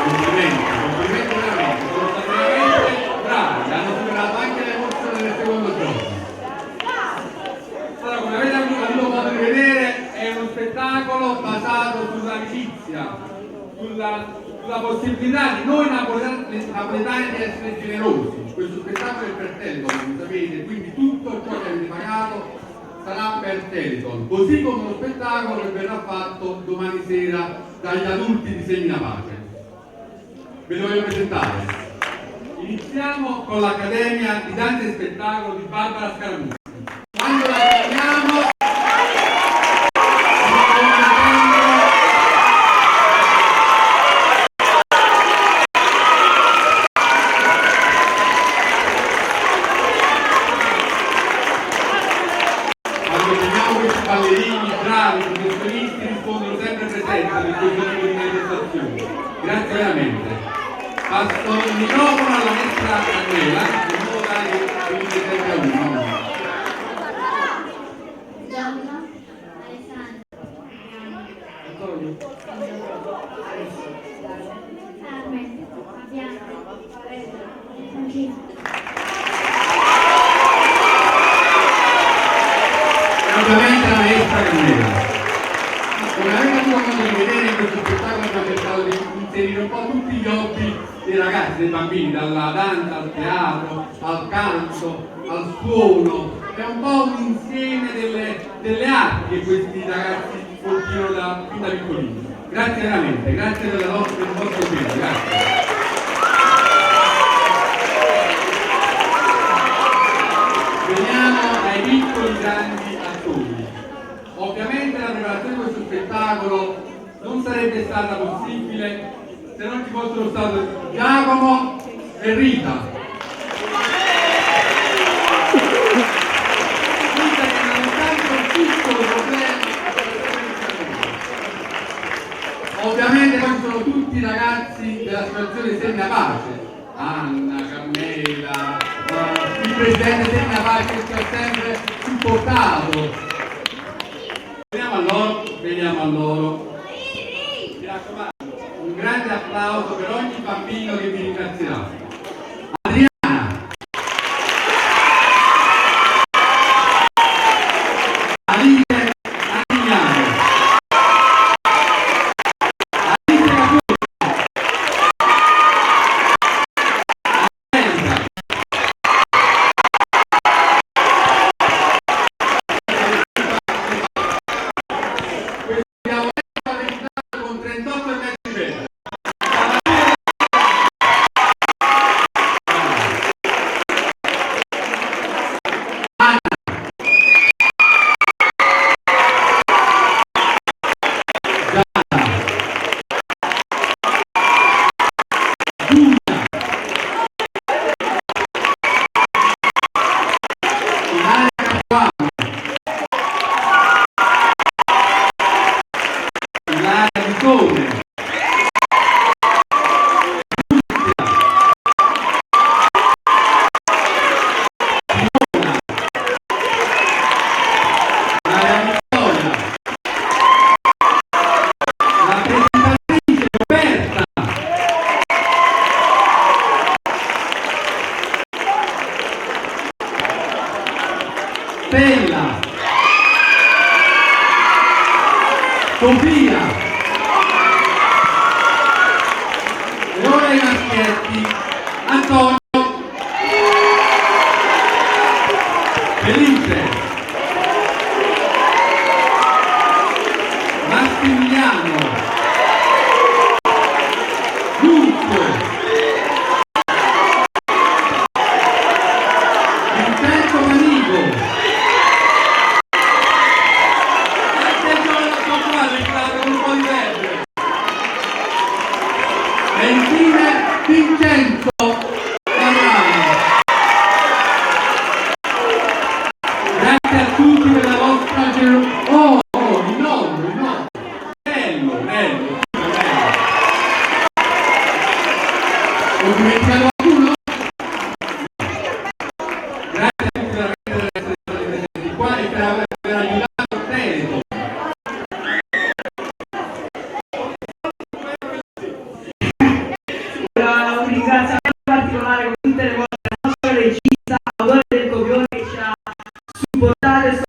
Complimenti, complimenti veramente, sono stati veramente bravi, hanno superato anche l'emozione del secondo giorno. Allora, come avete avuto modo di vedere, è uno spettacolo basato sull'amicizia, sulla, sulla possibilità di noi napoletani, napoletani di essere generosi. Questo spettacolo è per Telethon, come sapete, quindi tutto ciò che avete pagato sarà per Telethon, così come lo spettacolo che verrà fatto domani sera dagli adulti di Semina Pace. Ve lo voglio presentare. Iniziamo con l'Accademia di Danza e Spettacolo di Barbara Scaramuzzi. Quando la chiamiamo Quando chiamiamo questi ballerini bravi, professionisti, rispondono sempre presenti in questo tipo di manifestazioni. Grazie veramente. Passo il microfono alla maestra Daniela, in modo tale che venite sempre a uno. Gianna, Alessandra, Antonio. Carmen, Fabiano, Francesco. E ovviamente la maestra Candela. Come avete avuto modo di vedere in questo spettacolo abbiamo cercato di inserire un po' tutti gli hobby dei ragazzi, dei bambini, dalla danza al teatro, al canto, al suono. È un po' un insieme delle, delle arti che questi ragazzi coltivano da, fin da piccolini. Grazie veramente, grazie per, la vostra, per il vostro impegno, grazie. Veniamo ai piccoli grandi attori. Ovviamente la preparazione di questo spettacolo non sarebbe stata possibile se non ci fossero stati Giacomo e Rita. Rita che nonostante un piccolo problema Ovviamente poi ci sono tutti i ragazzi dell'associazione Semina Pace, Anna, Carmela, eh, il presidente Semina Pace che ci ha sempre supportato. Veniamo a loro, veniamo a loro. Mi raccomando, un grande applauso per ogni bambino che vi ringrazierà. Adriana. Alice Antignano. Alice Capuzzo. Angelica. Questo diavoletto ha recitato con 38 e mezzo di febbre. Anna. Gianna. Giulia. Ilaria Capuano. Ilaria Vitone. Lucia. Simona. Maria Vittoria. La presentatrice Roberta. Stella. Sofia. E ora i maschietti. Antonio. Felice. Massimiliano. Lucio. Vincenzo Manigo. Anche il giorno dopo è entrato con un po' di febbre. E infine Vincenzo Caprano. Grazie a tutti per la vostra generosità. Oh, oh, il nonno, il nonno. Bello, bello, bello. Ho dimenticato qualcuno? Supportate.